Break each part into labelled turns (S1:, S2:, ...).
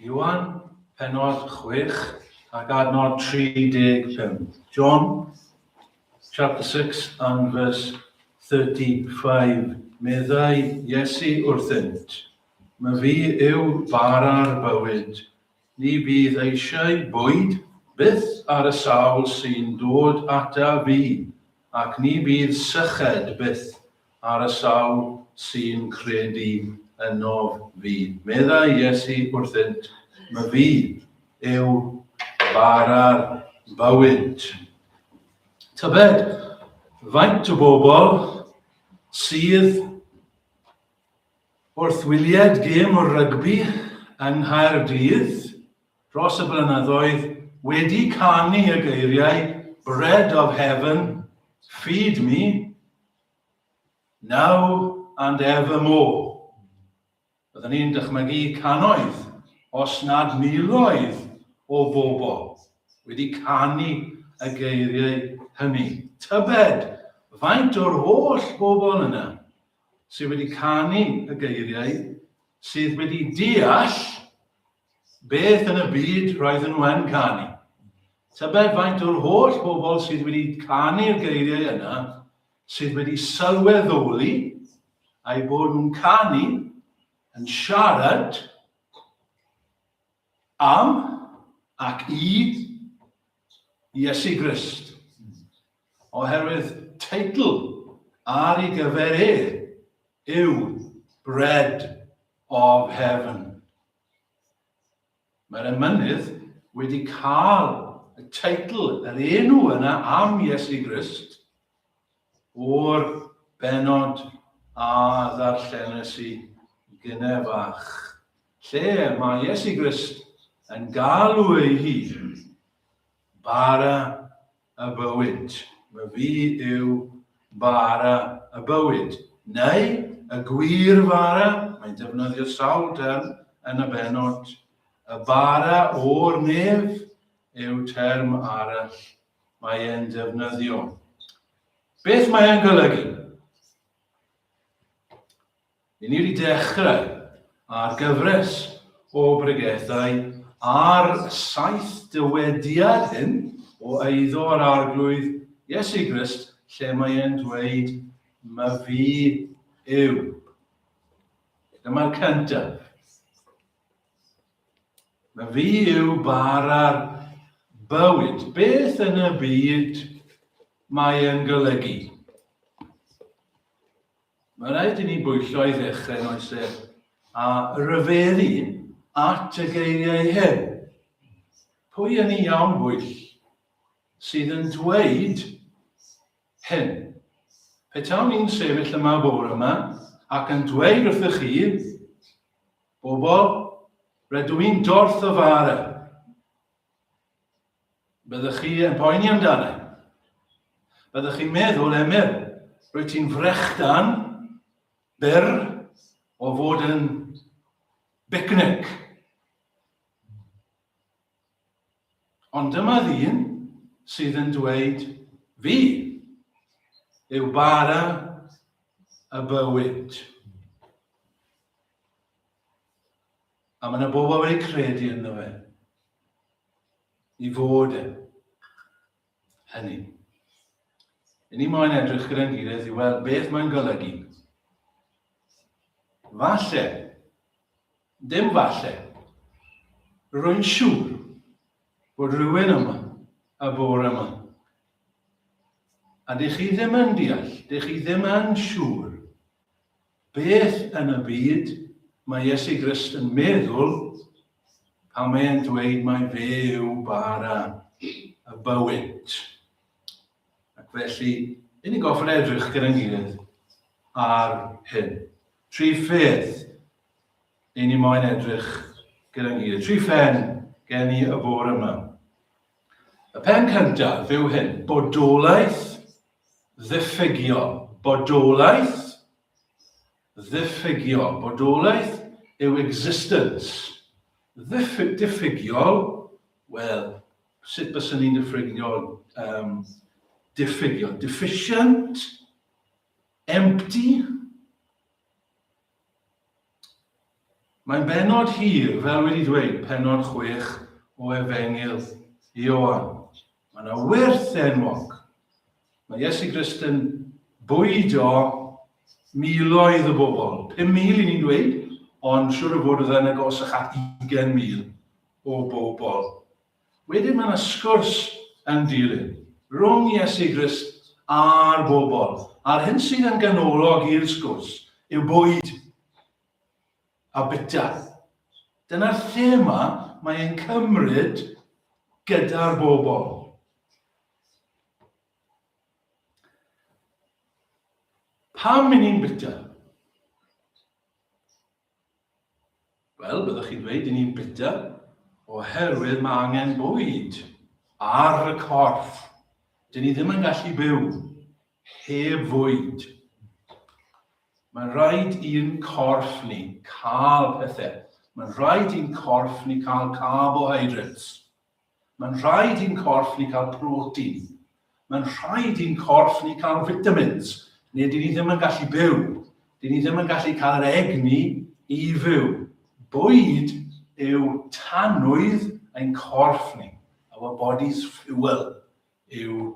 S1: Ioan, pennod 6 ac adnod 35. John, chapter 6 and verse 35. Meddai Iesu wrthynt, My fi yw bara'r bywyd. Ni bydd eisiau bwyd byth ar y sawl sy'n dod ata fi, ac ni bydd syched byth ar y sawl sy'n credu ynof fi. Meddai Iesu wrthynt, My fi yw bara'r bywyd. Tybed, faint o bobl sydd wrth wylied gêm o rygbi yng Nghaerdydd dros y blynyddoedd wedi canu y geiriau 'Bread of heaven, feed me, now and evermore'. Byddwn ni'n dychmygu cannoedd, os nad miloedd o bobl wedi canu y geiriau hynny. Tybed faint o'r holl bobl yna sydd wedi canu y geiriau, sydd wedi deall beth yn y byd roedden nhw yn canu. Tybed faint o'r holl bobl sydd wedi canu'r geiriau yna sydd wedi sylweddoli a'u bod nhw'n canu yn siarad am ac i Iesu Grist. Oherwydd teitl ar ei gyfer e yw Bread of Heaven. Mae'r emynydd wedi cael y teitl, yr enw yna am Iesu Grist o'r benod a ddarllenes i gynne fach, lle mae Iesu Grist yn galw ei hun bara y bywyd. Fy fi yw bara y bywyd. Neu y gwir fara, mae'n defnyddio sawl term yn y bennod. Y bara o'r nef yw term arall mae e'n defnyddio. Beth mae e'n golygu? I ni wedi dechrau ar gyfres o bregethau ar saith dywediad hyn o eiddo yr Arglwydd Iesu Grist lle mae e'n dweud ma fi yw. Dyma'r cyntaf. Ma fi yw bara'r bywyd. Beth yn y byd mae e'n golygu? Mae rhaid i ni bwyllo i ddechrau, yn oes e, a rhyfeddu at y geiriau hyn. Pwy yn ei iawn bwyll sydd yn dweud hyn? Petawn i'n sefyll yma bore yma ac yn dweud wrthych chi, bobl, rydw i'n dorth o fara. Byddwch chi yn poeni amdano. Byddwch chi'n meddwl, Emyr, rwyt ti'n frechdan byr o fod yn bicnic. Ond dyma ddyn sydd yn dweud, fi yw bara y bywyd. A mae yna bobl wedi credu ynddo fe. I fod e. Hynny. I ni moyn edrych gyda'n gilydd i weld beth mae'n golygu. Falle, dim falle, rwy'n siŵr bod rhywun yma y bore yma. A dych chi ddim yn deall, dych chi ddim yn siŵr Beth yn y byd mae Iesu Grist yn meddwl pan mae e'n dweud mai fe yw bara y bywyd? Ac felly, i ni'n gorfod edrych gyda'n gilydd ar hyn. Tri pheth i ni moyn edrych gyda'n gilydd. Tri phen gen i y bore yma. Y pen cyntaf yw hyn, bodolaeth ddiffygiol. Bodolaeth ddiffygiol. Bodolaeth yw existence. Ddiffyg, diffygiol, wel, sut byswn ni'n diffygio um, diffygiol? Deficient, empty. Mae'n bennod hir, fel wedi dweud, pennod 6 o Efengyl Ioan. Mae yna wyrth enwog. Mae Iesu Grist yn bwydo miloedd o bobl. 5,000 i ni'n dweud, ond siwr o fod oedd yn agosach at 20,000 o bobl. Wedyn mae yna sgwrs yn dilyn rhwng Iesu Grist a'r bobl. A'r hyn sydd yn ganolog i'r sgwrs yw bwyd a bita. Dyna'r thema mae'n cymryd gyda'r bobl. Pam i ni'n bita? Wel, byddwch chi'n dweud, i ni'n bita oherwydd mae angen bwyd ar y corff. Dyn ni ddim yn gallu byw heb fwyd. Mae'n rhaid i'n corff ni cael pethau. Mae'n rhaid i'n corff ni cael carbohydrates. Mae'n rhaid i'n corff ni cael protein. Mae'n rhaid i'n corff ni cael vitamins, neu dyn ni ddim yn gallu byw. Dyn ni ddim yn gallu cael yr egni i fyw. Bwyd yw tanwydd ein corff ni. Our body's fuel yw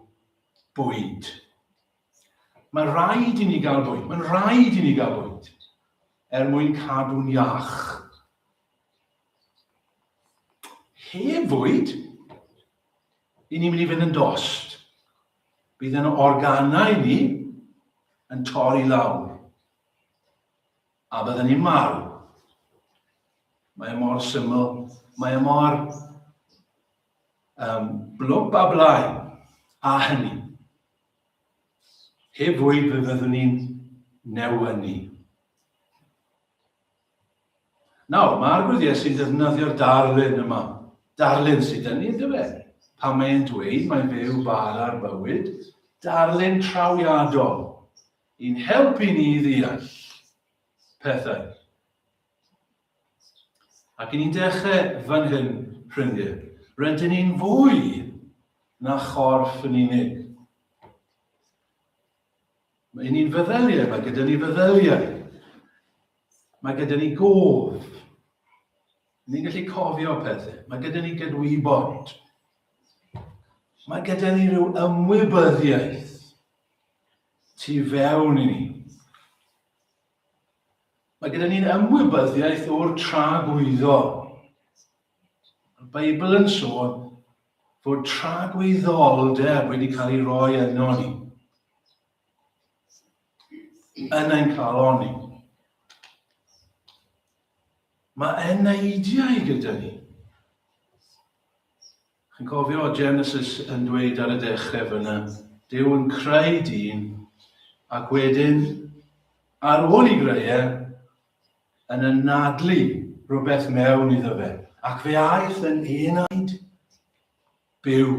S1: bwyd. Mae rhaid i ni gael bwyd. Mae'n rhaid i ni gael bwyd er mwyn cadw'n iach. Heb fwyd, i ni'n mynd i fynd yn dost. Bydd yn organau ni yn torri lawr. A byddwn ni'n marw. Mae e mor syml, mae e mor blwp a blaen a hynny. Heb fwyd fe fyddwn ni'n newynu. Nawr, mae Arglwydd Iesu'n defnyddio'r darlun yma. Darlun sydd dynnu, ynddo fe? Pan mae'n dweud mae fe yw bara'r bywyd, darlun trawiadol i'n helpu ni i ddeall pethau. Ac i ni'n dechrau fan hyn, ffrindiau, rydyn ni'n fwy na chorff yn unig. Mae ni'n feddyliau, mae gyda ni feddyliau. Mae gyda ni gof. Ni'n gallu cofio pethau. Mae gyda ni gydwybod. Mae gyda ni rhyw ymwybyddiaeth tu fewn i ni. Mae gyda ni'n ymwybyddiaeth o'r tragwyddol. Mae'r Beibl yn sôn fod tragwyddoldeb wedi cael ei roi yno ni. Yn ein calon ni. Mae eneidiau gyda ni. Chi'n cofio Genesis yn dweud ar y dechrau fyna, Duw yn creu dyn, ac wedyn, ar ôl i greu e, yn anadlu rhywbeth mewn iddo fe, ac fe aeth yn enaid byw.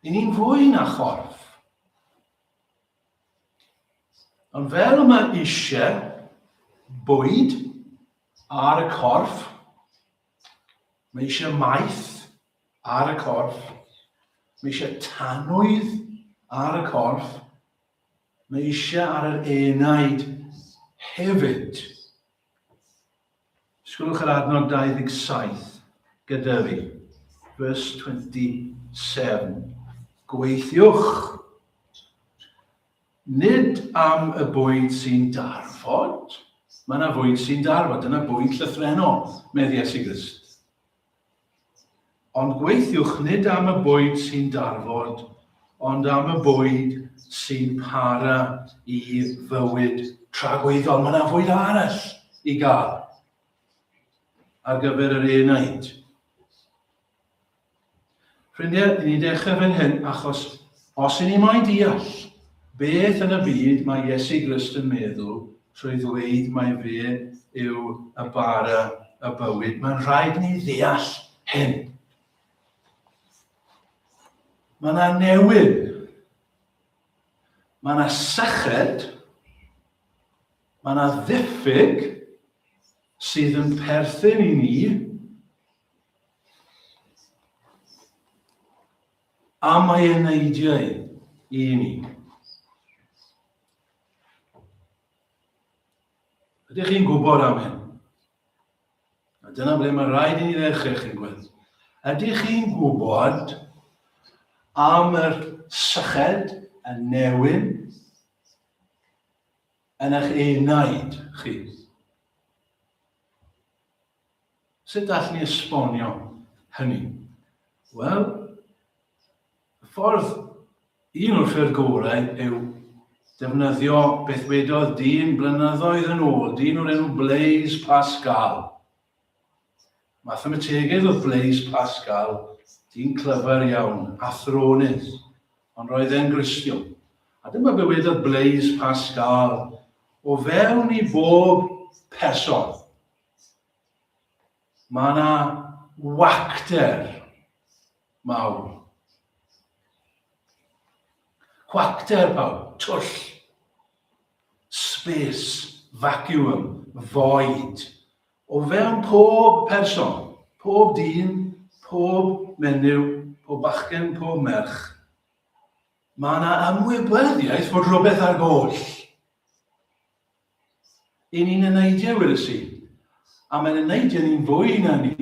S1: I ni'n fwy na chorff. Ond fel mae eisiau bwyd ar y corff, mae eisiau maeth ar y corff, mae eisiau tanwydd ar y corff, Mae eisiau ar yr enaid hefyd. Sgwlwch yr adnod 27 gyda fi. Verse 27. Gweithiwch. Nid am y bwyd sy'n darfod. Mae yna fwyd sy'n darfod. Dyna bwyd llythrenol, medd Iesu Grist. Ond gweithiwch nid am y bwyd sy'n darfod, ond am y bwyd sy'n para i fywyd tragwyddol. Mae yna fwyd arall i gael ar gyfer yr enaid. Ffrindiau, i ni dechrau fan hyn achos os i ni moyn deall beth yn y byd mae Iesu Grist yn meddwl trwy ddweud mai fe yw y bara y bywyd, mae'n rhaid ni ddeall hyn. Mae yna newid. Mae yna syched. Mae yna ddiffyg sydd yn perthyn i ni A mae eneidiau i ni. Ydych chi'n gwybod am hyn? A dyna ble mae rhaid i ni ddechrau, chi'n gweld. Ydych chi'n gwybod am yr syched, y newyn, yn eich enaid chi? Sut allwn ni esbonio hynny? Wel, y ffordd, un o'r ffyrdd gorau yw defnyddio beth wedodd dyn blynyddoedd yn ôl, dyn o'r enw Blaise Pascal. Mathemategydd oedd Blaise Pascal, dyn clyfar iawn, athronydd, ond roedd e'n Gristion. A dyma be wedodd Blaise Pascal, o fewn i bob person, mae yna wacter mawr. Cwacter pawb, twll, space, vacuum, void. O fewn pob person, pob dyn, pob menyw, pob bachgen, pob merch, mae yna ymwybyddiaeth fod rhywbeth ar goll. I ni'n eneidiau, wedes i. A mae'n eneidiau ni'n fwy na ni.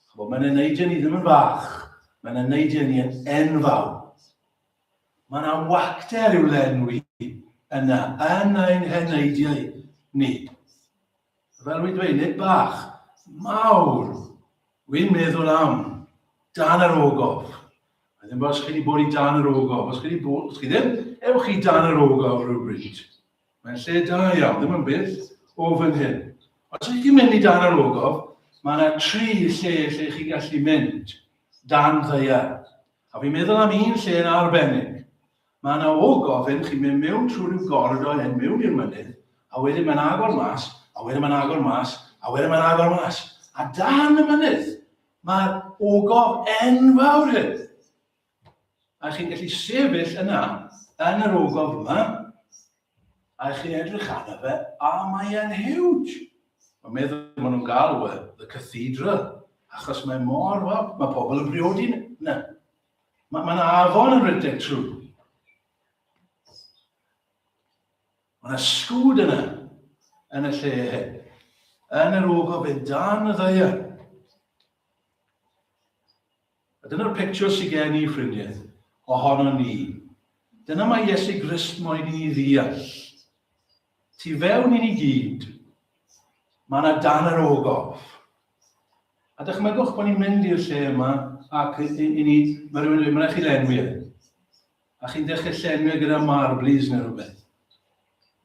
S1: Chybod, mae'n eneidiau ni ddim yn fach. Mae'n eneidiau ni yn enfawr. Mae yna wacter i'w lenwi yna, yn ein heneidiau ni. Fel wy'n dweud, nid bach, mawr. Wy'n meddwl am dan yr ogof. A ddim os chi wedi bod i dan yr ogof. Os chi wedi bod, os chi ddim, ewch i dan yr ogof rhywbryd. Mae'n lle da iawn, ddim yn bell o fan hyn. Os ydych chi'n mynd i dan yr ogof, mae yna tri lle lle chi'n gallu mynd dan ddaear. A fi'n meddwl am un lle yn arbennig. Mae yna ogof hyn, chi'n mynd mewn trwy rhyw goridor hyn, mewn i'r mynydd, a wedyn mae'n agor mas, a wedyn mae'n agor mas, a wedyn mae'n agor mas. A dan y mynydd, mae'r ogof enfawr hyn. A chi'n gallu sefyll yna, yn yr ogof yma, a chi'n edrych arno fe, a mae e'n huge. Mae'n meddwl maen nhw'n galw e The Cathedral, achos mae mor fawr, mae pobl yn briodi yna. Mae yna afon yn rhedeg trwy. Mae yna sgwd yna, yn y lle hyn. Yn yr ogof fe dan y ddaear. A dyna'r picture sydd gen i, ffrindiau, ohono ni. Dyna mae Iesu Grist moyn i ni ddeall. Tu fewn i ni gyd, mae yna dan yr ogof. A dychmygwch bod ni'n mynd i'r lle yma ac i, i, i ni, mae rhywun yn dweud, mae'n rhaid chi lenwi e. A chi'n dechrau llenwi e gyda marblies neu rhywbeth.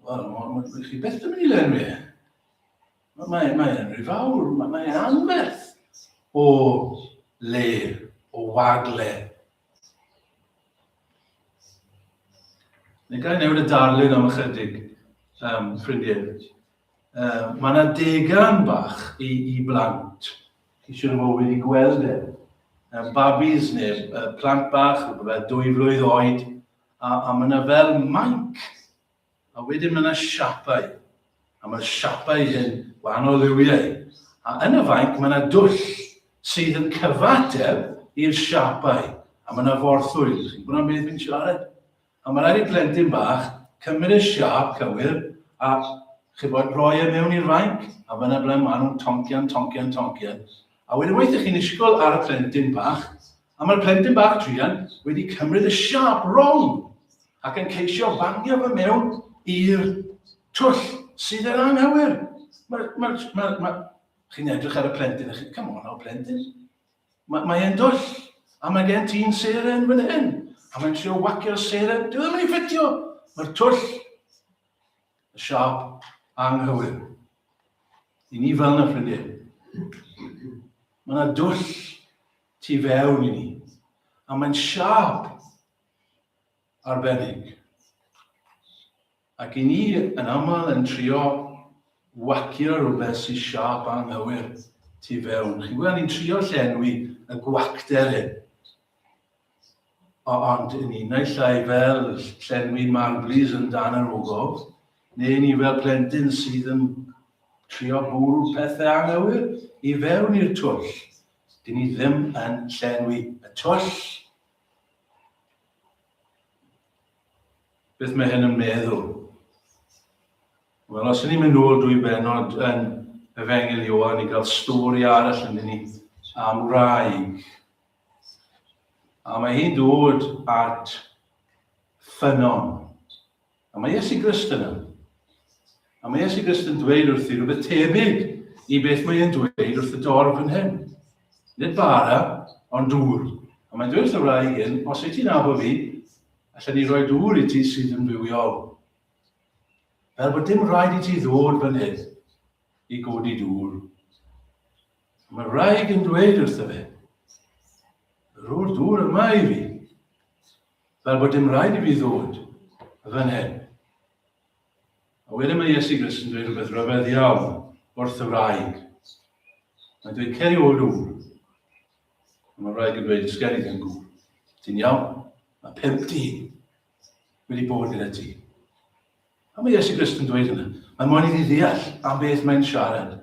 S1: Wel, mae chi beth yn mynd i lenwi e. Mae'n mae yn rhy fawr, mae'n mae anferth o le, o wagle. Neu gael newid y darlun am ychydig, um, ffrindiau. Um, mae yna degan bach i, i blant. Chi siwr o fod wedi gweld e. Um, babis neu uh, plant bach, rhywbeth fel dwy flwydd oed, a, a mae yna fel mainc A wedyn mae yna siapau. A mae'r siapau hyn wahanol liwiau. A yn y fainc mae yna dwll sydd yn cyfateb i'r siapau. A mae yna forthwyl. Chi'n gwybod am beth fi'n siarad? A mae rhaid i plentyn bach cymryd y siap cywir a chybod, roi e mewn i'r fainc. A fyna ble maen nhw'n toncian, toncian, toncian. A wedyn weithiau chi'n isgol ar y plentyn bach, a mae'r plentyn bach druan wedi cymryd y siap wrong. ac yn ceisio bangio fy mewn i'r twll sydd yn anghywir. Mae, mae, mae, mae, chi'n edrych ar y plentyn a chi'n, come on, o plentyn. Mae, mae e'n dwll, a mae gen ti'n seren fan hyn. A mae'n trio wacio'r seren, dwi ddim yn ei ffitio. Mae'r twll, y siap anghywir. I ni fel yna, ffrindiau. Mae yna dwll tu fewn i ni. A mae'n siap arbennig. Ac i ni yn aml yn trio wacio rhywbeth sy'n siâp anghywir tu fewn. Chi'n gweld, ni'n trio llenwi y gwacter hyn. O, ond i ni naill ai fel llenwi marblis yn dan yr ogof, neu ni fel plentyn sydd yn trio bwrw pethau anghywir i fewn i'r twll. Dyn ni ddim yn llenwi y twll. Beth mae hyn yn meddwl? Wel, os ydyn ni'n mynd nôl dwy benod yn Efengyl Ioan i gael stori arall yn ni am wraig. A mae hi'n dod at ffynnon. A mae Iesu Grist yna. A mae Iesu Grist yn dweud wrthi rhywbeth tebyg i beth mae e'n dweud wrth y dorf yn hyn. Nid bara, ond dŵr. A mae'n dweud wrth y wraig hyn, os wyt ti'n nabod fi, allan ni roi dŵr i ti sydd yn fywiol. Fel bod dim rhaid i ti ddod fan hyn i godi dŵr. Mae'r wraig yn dweud wrtho fe, rho'r dŵr yma i fi, fel bod dim rhaid i fi ddod fan hyn. A wedyn mae Iesu Grist yn dweud rhywbeth rhyfedd iawn wrth y wraig. Mae'n dweud, cer i ôl dŵr. A mae'r wraig yn dweud, ysgen i ddim gŵr. Ti'n iawn? Mae pimp dyn wedi bod gyda ti. A mae Iesu Grist yn dweud hynny. Mae moyn iddi ddeall am beth mae'n siarad.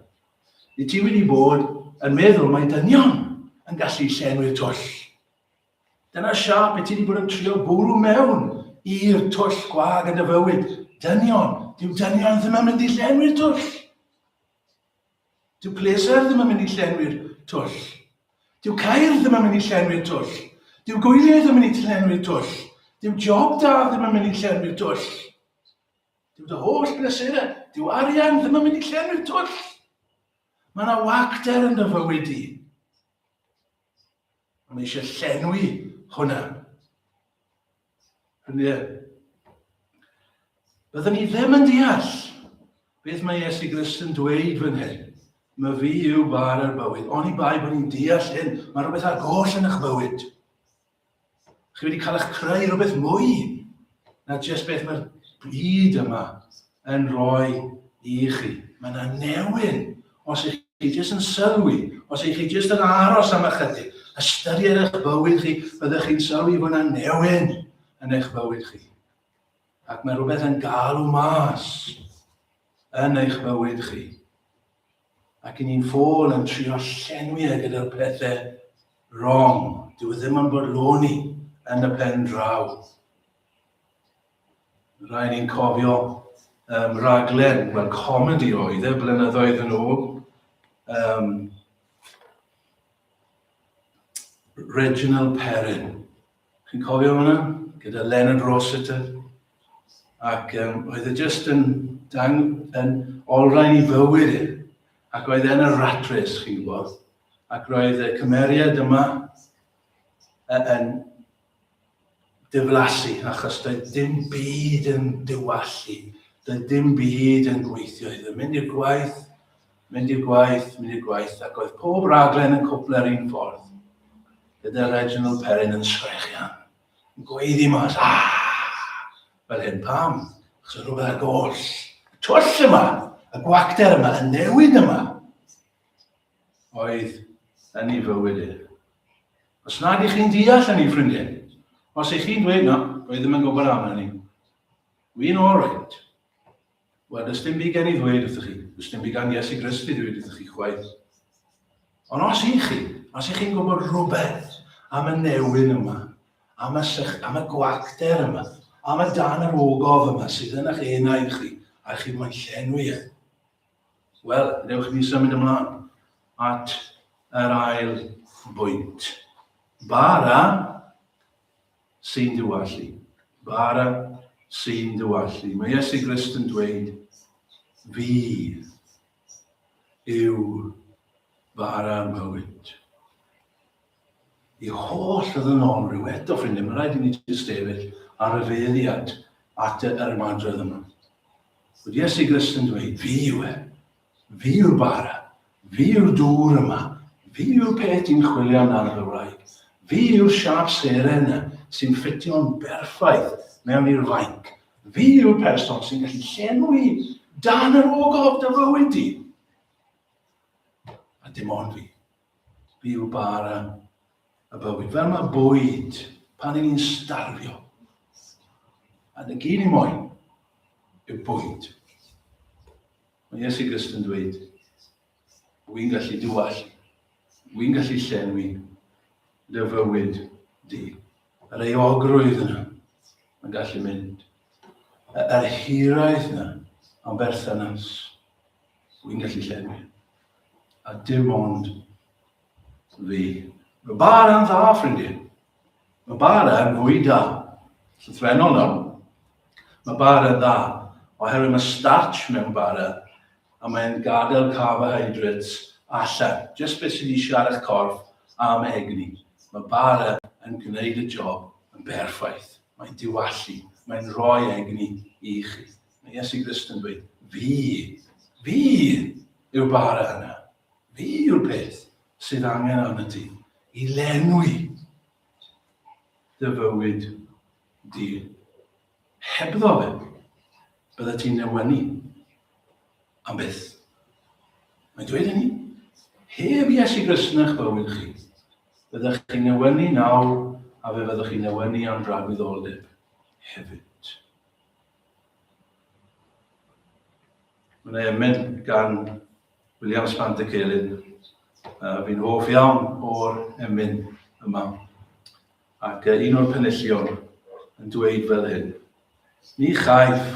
S1: I ti wedi bod yn meddwl mae dynion yn gallu llenwi'r twll. Dyna siâp i ti wedi bod yn trio bwrw mewn i'r twll gwag yn dy fywyd. Dynion, dyw dynion ddim yn mynd i llenwi'r twll. Dyw pleser ddim yn mynd i llenwi'r twll. Dyw ceir ddim yn mynd i llenwi'r twll. Dyw gwyliau ddim yn mynd i llenwi'r twll. Dyw job da ddim yn mynd i llenwi'r twll. Dyw dy holl bleserau, dyw arian ddim yn mynd i llenwi'r twll. Mae yna wacter yn dy fywyd di. Mae eisiau llenwi hwnna. Ffrindiau, byddwn ni ddim yn deall beth mae Iesu Grist yn dweud fan hyn. Mae fi yw bar yr bywyd. Oni bai bod ni'n deall hyn, mae rhywbeth ar goll yn eich bywyd. Chi wedi cael eich creu rhywbeth mwy na jyst beth mae'r byd yma yn rhoi i chi. Mae yna newyn os ych chi jyst yn sylwi, os ych chi jyst yn aros am ychydig, ystyried eich bywyd chi, byddwch chi'n sylwi fod yna newyn yn eich bywyd chi. Ac mae rhywbeth yn galw mas yn eich bywyd chi. Ac i ni'n ffôl yn trio llenwi e gyda'r pethau wrong. Dyw e ddim yn bodloni yn y pen draw. Rhaid ni'n cofio um, raglen, wel comedi oedd e, blynyddoedd yn ôl. Um, Reginald Perrin. Chi'n cofio hwnna? Gyda Leonard Rossiter. Ac um, oedd e jyst yn, dang, yn olrhain i fywyd e. Ac oedd e'n y rat race, chi'n gwybod. Ac roedd y cymeriad yma yn diflasu, achos doedd dim byd yn diwallu, doedd dim byd yn gweithio iddo. Mynd i'r gwaith, mynd i'r gwaith, mynd i'r gwaith, ac oedd pob raglen yn cwpl yr un ffordd, gyda Reginald Perrin yn sgrechian, yn gweiddi mas, ah! Fel hyn, pam? Achos oedd rhywbeth ar goll. Y twll yma, y gwacter yma, y newid yma, oedd yn ei fywyd e. Os nad ych chi'n deall hynny, ffrindiau, os ych chi'n dweud, na, dwi ddim yn gwybod am hynny, wy'n all right. Wel, does dim byd gen i ddweud wrthych chi. Does dim byd gan Iesu Grist i ddweud wrthych chi chwaith. Ond os ych chi, os ych chi'n gwybod rhywbeth am y newyn yma, am y, sych, am y gwacter yma, am y dan yr ogof yma sydd yn eich enaid chi, a chi moyn llenwi e, Wel, dewch i ni symud ymlaen at yr ail bwynt. Bara sy'n diwallu. Bara sy'n diwallu. Mae Iesu Grist yn dweud, fi yw bara bywyd. I holl ddynolryw eto, ffrindiau, mae'n rhaid i ni jyst sefyll ar y feddiad at yr ymadrodd yma. Bod Iesu Grist yn dweud, fi yw e, fi yw'r bara, fi yw'r dŵr yma, fi yw'r peth ti'n chwilio amdano fy wraig, fi yw'r siâp seren yna sy'n ffitio'n berffaith mewn i'r fainc, fi yw'r person sy'n gallu llenwi dan yr ogof dy fywyd di. A dim ond fi. Fi yw bara y bywyd. Fel mae bwyd pan i ni'n starfio. A dy gyd ni moyn yw bwyd. Mae Iesu Grist yn dweud, wy'n gallu diwallu, wy'n gallu llenwi dy fywyd di. Yr euogrwydd yna yn gallu mynd. Yr hiraeth yna Am berthynas, wy'n gallu llenwi. A dim ond fi. Mae bara yn dda, ffrindiau. Mae bara yn fwy da. Llythrenol nawr. Mae bara yn dda, oherwydd mae starch mewn bara, a mae'n gadael carbohydrates allan. Just beth sydd eisiau ar eich corff am egni. Mae bara yn gwneud y job yn berffaith. Mae'n diwallu, mae'n rhoi egni i chi. Mae Iesu Grist yn dweud, fi, fi yw'r bara yna. Fi yw'r peth sydd angen arno ti i lenwi dy fywyd di. Hebddo fe, bydde ti'n newynu am byth. Mae'n dweud hynny. Heb Iesu Grist yn eich bywyd chi, byddech chi'n newynu nawr a fe fyddwch chi'n newynu am dragwyddoldeb hefyd. Mae yna emyn gan Williams Pantycelyn. Fi'n hoff iawn o'r emyn yma. Ac un o'r penillion yn dweud fel hyn. Ni chaiff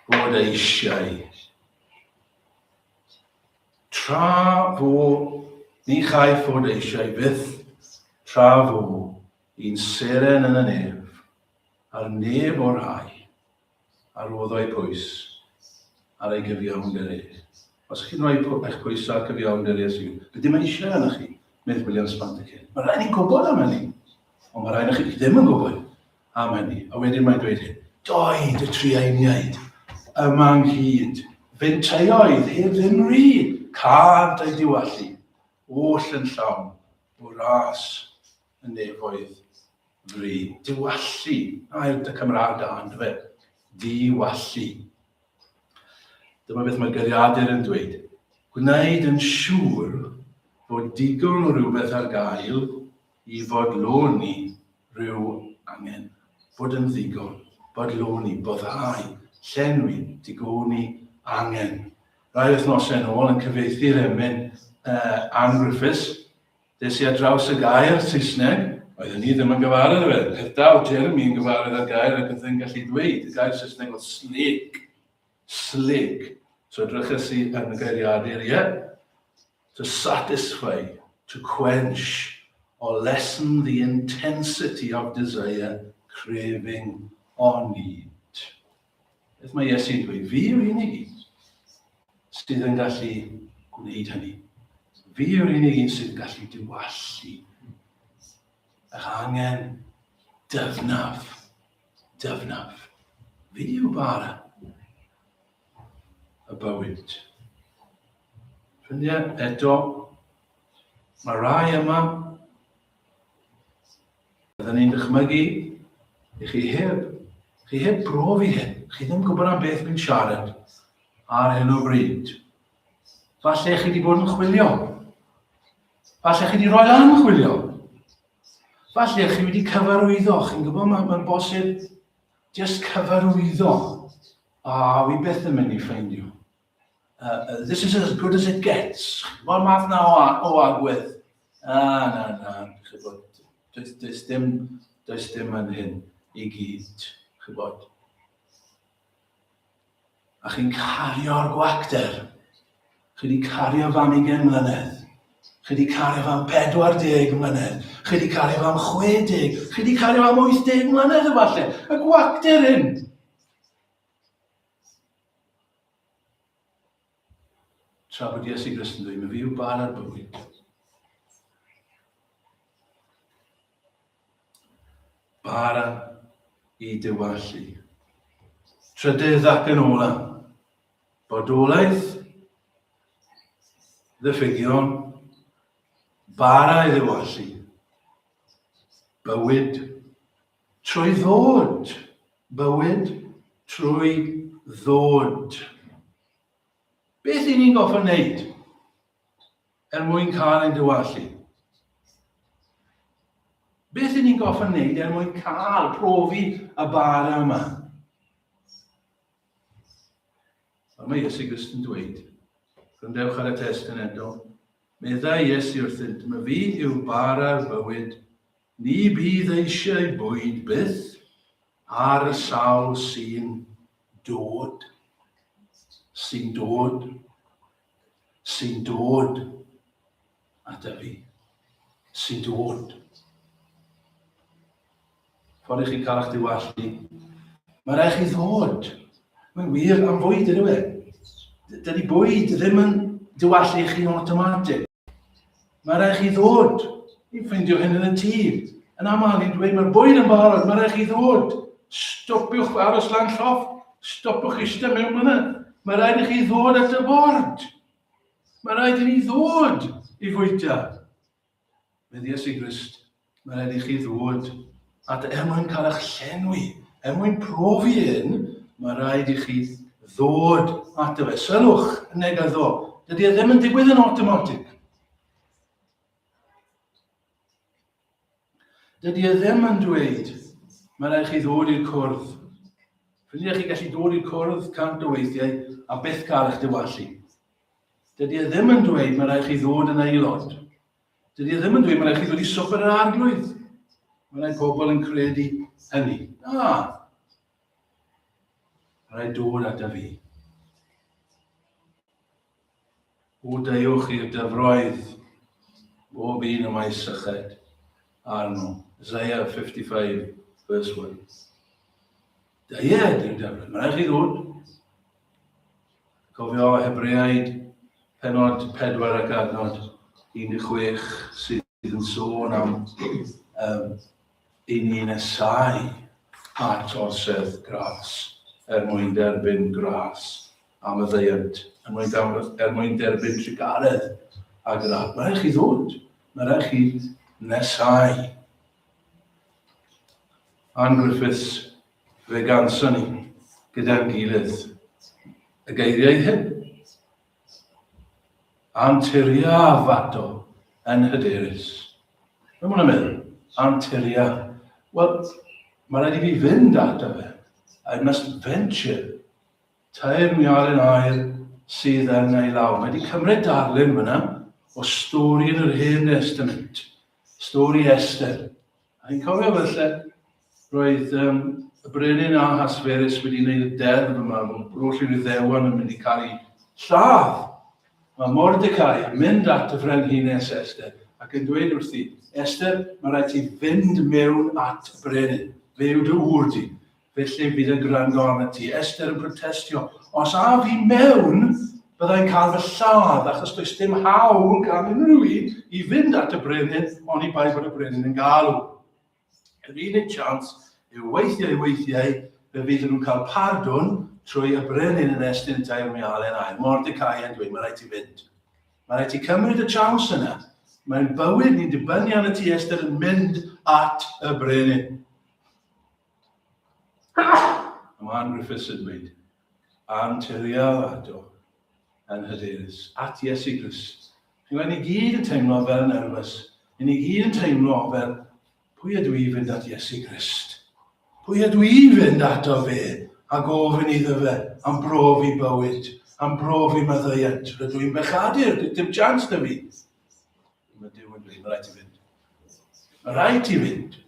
S1: fod eisiau. Tra fo, ni chaiff fod eisiau fyth, tra fo un seren yn y nef, a'r neb o'r rhai a roddo'i pwys ar ei gyfiawnder e. Os chi'n rhoi eich pwys ar gyfiawnder Iesu, beth dim eisiau arnoch chi, medd William Spantekin. Mae rhaid ni'n gwybod am hynny, ond mae rhaid chi ddim yn gwybod am hynny. A wedyn mae'n dweud hyn, doed y trueiniaid yma ynghyd, fenteioedd heb ddim rhy, cânt eu diwallu, oll yn llawn o ras y nefoedd fri. Diwallu, air dy Cymraeg da, ynddo fe? Diwallu. Dyma beth mae geiriadur yn dweud. Gwneud yn siŵr bod digon o rhywbeth ar gael i fodloni rhyw angen. Bod yn ddigon, bodloni, boddhau, llenwi, digoni, angen. Rai wythnosau yn ôl yn cyfieithu'r emyn uh, Ann Griffiths, Des i ar draws y gair Saesneg, oeddwn i ddim yn gyfarwydd â fe. Peth da oedd Jeremy yn gyfarwydd â'r gair ac oedd yn gallu dweud. Y gair Saesneg oedd slig. Slig. So edryches i yn y geiriadur, ie. Yeah. To satisfy, to quench, or lessen the intensity of desire, craving or need. Beth mae Iesu'n dweud? Fi yw'r unig un sydd yn gallu gwneud hynny. Fi yw'r unig un sydd yn gallu diwallu eich angen dyfnaf. Dyfnaf. Fi yw bara y bywyd. Ffrindiau, eto, mae rai yma Byddwn ni'n dychmygu i chi heb, chi heb brofi hyn, chi ddim gwybod am beth fi'n siarad ar hyn o bryd. Falle chi wedi bod yn chwilio. Falle chi wedi rhoi lan chwilio. Falle chi wedi cyfarwyddo, chi'n gwybod mae'n ma bosib just cyfarwyddo. A wi byth yn mynd i ffeindio. This is as good as it gets. Mae'r math na o, o agwedd. Ah, na, na, chybod, does, does, dim, does dim yn hyn i gyd, chybod. A chi'n cario'r gwacter. Chi wedi cario fam 20 mlynedd. Chi wedi cario fam 40 mlynedd. Chi wedi cario fam 60. Chi wedi cario fam 80 mlynedd efallai. Y gwacter hyn. Tra bod Iesu Grist yn dweud, mae fi yw bar ar bywyd. Bara i dywallu. Trydydd ac yn ola, bodolaeth, ddiffygion, bara i ddiwallu, bywyd Trwy ddod. Bywyd trwy ddod. Beth i ni'n goffa wneud er mwyn cael ein diwallu? Beth i ni'n goffa wneud er mwyn cael profi y bara yma? Fel mae Iesu Grist yn dweud, gwrandewch ar y testun eto, meddai Iesu wrthynt, my fi yw bara'r bywyd, Ni bydd eisiau bwyd byth ar y sawl sy'n dod. Sy'n dod, sy'n dod ata fi. Sy'n dod. Ffordd i chi cael eich diwallu. Mae rhaid chi ddod. Mae'n wir am fwyd, ydyw e? Dydy bwyd ddim yn diwallu chi'n automatic. Mae rhaid chi ddod. Ni'n ffeindio hyn yn y tŷ. Yn aml, ni'n dweud, mae'r bwyd yn barod, mae rhaid chi ddod. Stopiwch aros lan llofft. Stopiwch eistedd mewn fyna. Mae rhaid i chi ddod at y bord. Mae rhaid i ni ddod i fwyta. Medd Iesu Grist, mae rhaid i chi ddod at er mwyn cael eich llenwi, er mwyn profi hyn, mae rhaid i chi ddod ato fe. Sylwch yn negyddol, dydy e ddim yn digwydd yn automatic. Dydy e ddim yn dweud, mae rhaid chi ddod i'r cwrdd. Ffrindiau, chi gallu dod i'r cwrdd 100 o weithiau a byth cael eich diwallu. Dydy e ddim yn dweud mae rhaid chi ddod yn aelod. Dydy e ddim yn dweud mae rhaid chi ddod i swper yr arglwydd. Mae rhai pobl yn credu hynny. Na. Rhaid dod ata fi. O deuwch i'r dyfroedd, bob un y mae syched arno. Isaiah 55, verse 1. Deued i'r dyfroedd. Mae rhaid chi ddod. Cofio Hebreaid pennod 4 ac adnod 16 sydd yn sôn am um, i ni nesau at orsedd gras er mwyn derbyn gras am y ddeiant, er mwyn, er mwyn derbyn trugaredd a gras. Mae rhaid chi ddod, mae rhaid chi nesau. Ann Griffiths Fe ganson ni gyda'n gilydd y geiriau hyn. Anturia fato yn hyderus. Be mae'n meddwl? Anturia. Wel, mae rhaid i fi fynd ato fe. I must venture. Tair miaren aer sydd yn ei law. Mae wedi cymryd darlun fyna o stori yn yr Hen Testament. Stori Esther. A chi'n cofio felly, roedd um, y brenin Ahasferus wedi gwneud y deddf yma, bod holl yr Iddewon yn mynd i cael eu lladd. Mae Mordecai yn mynd at y frenhines Esther ac yn dweud wrthi, Esther, mae rhaid ti fynd mewn at y brenin. Fe yw dy ŵr di. Felly bydd yn gwrando arnat ti. Esther yn protestio. Os af i mewn, byddai'n cael fy lladd, achos does dim hawl gan unrhyw un i fynd at y brenin, oni bai bod y brenin yn galw. Yr unig chance yw weithiau weithiau fe fydd nhw'n cael pardwn trwy y brenin yn estyn tair mialen aur. Mordecai yn dweud, mae rhaid ti fynd. Mae rhaid ti cymryd y chance yna. Mae'n bywyd ni'n dibynnu arnat ti, Esther, yn mynd at y brenin. A mae Ann Griffiths yn dweud, Anturia ato yn hyderus, at Iesu Grist. Chi'n gweld, ni gyd yn teimlo fel nervous. Ni gyd yn teimlo fel, pwy ydw i fynd at Iesu Grist? Pwy ydw i fynd ato fe a gofyn iddo fe am brofi bywyd, am brofi maddeuant? Rydw i'n bechadur, dim chance da fi. Mae Duw yn dweud, mae rhaid ti fynd. Mae rhaid ti fynd.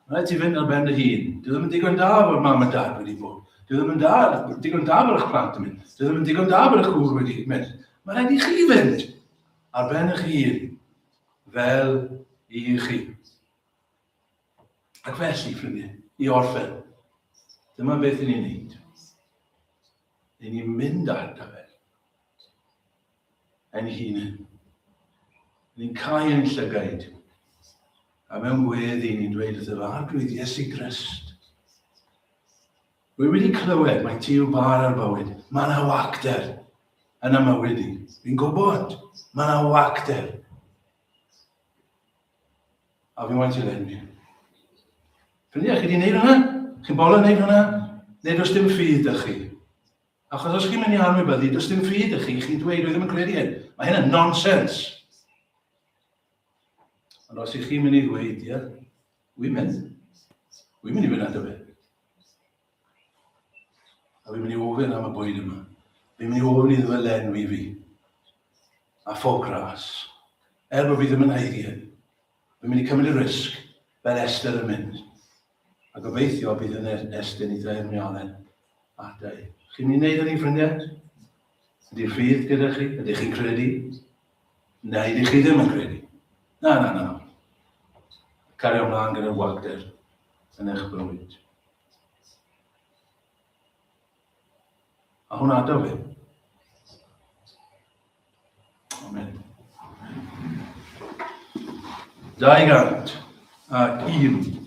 S1: Mae rhaid ti fynd ar ben dy hun. Dwi ddim yn digon da fod mam a dad wedi bod. Dwi ddim yn da, digon da bod eich plant yn mynd. Dwi ddim yn digon da bod eich gŵr wedi mynd. Mae rhaid i chi fynd ar ben eich hun fel i chi. Ac felly, ffrindiau, i orffen, dyma beth i ni'n neud. I ni'n mynd ar gyfer ein hunain. Ni'n cau ein llygaid, a mewn gweddi ni'n dweud wrth yr Arglwydd Iesu Grist, Rwy wedi clywed mai ti yw bar ar bywyd. Mae yna wacter yn y mywyd i. Fi'n gwybod, mae yna wacter. A fi moyn ti lenwi. Ffrindiau, chi wedi gwneud hwnna? Chi'n bolon gwneud hwnna? Neu does dim ffydd da chi? Achos os chi'n mynd i anwybyddu, does dim ffydd i chi, chi'n dweud, dwi ddim yn credu hyn. Mae hyn yn nonsens. Ond os ych chi'n mynd i ddweud, ie, wy'n mynd. Wy'n mynd i fynd ato fe. A fi'n mynd i ofyn am y bwyd yma. Fi'n mynd i ofyn iddo fe lenwi fi. A phob gras. Er bod fi ddim yn haeddu hyn. Fi'n mynd i cymryd y risg fel Esther yn mynd. A gobeithio bydd yn estyn i ddair mialen. Ata i. Chi'n mynd i wneud hynny, ffrindiau? Ydy ffydd gyda chi? Ydych chi'n credu? Neu ydych chi ddim yn credu? Na, na, na. Cario ymlaen gyda'r wagder yn eich bywyd. A hwnna adaw fi. Amen. 201. 201.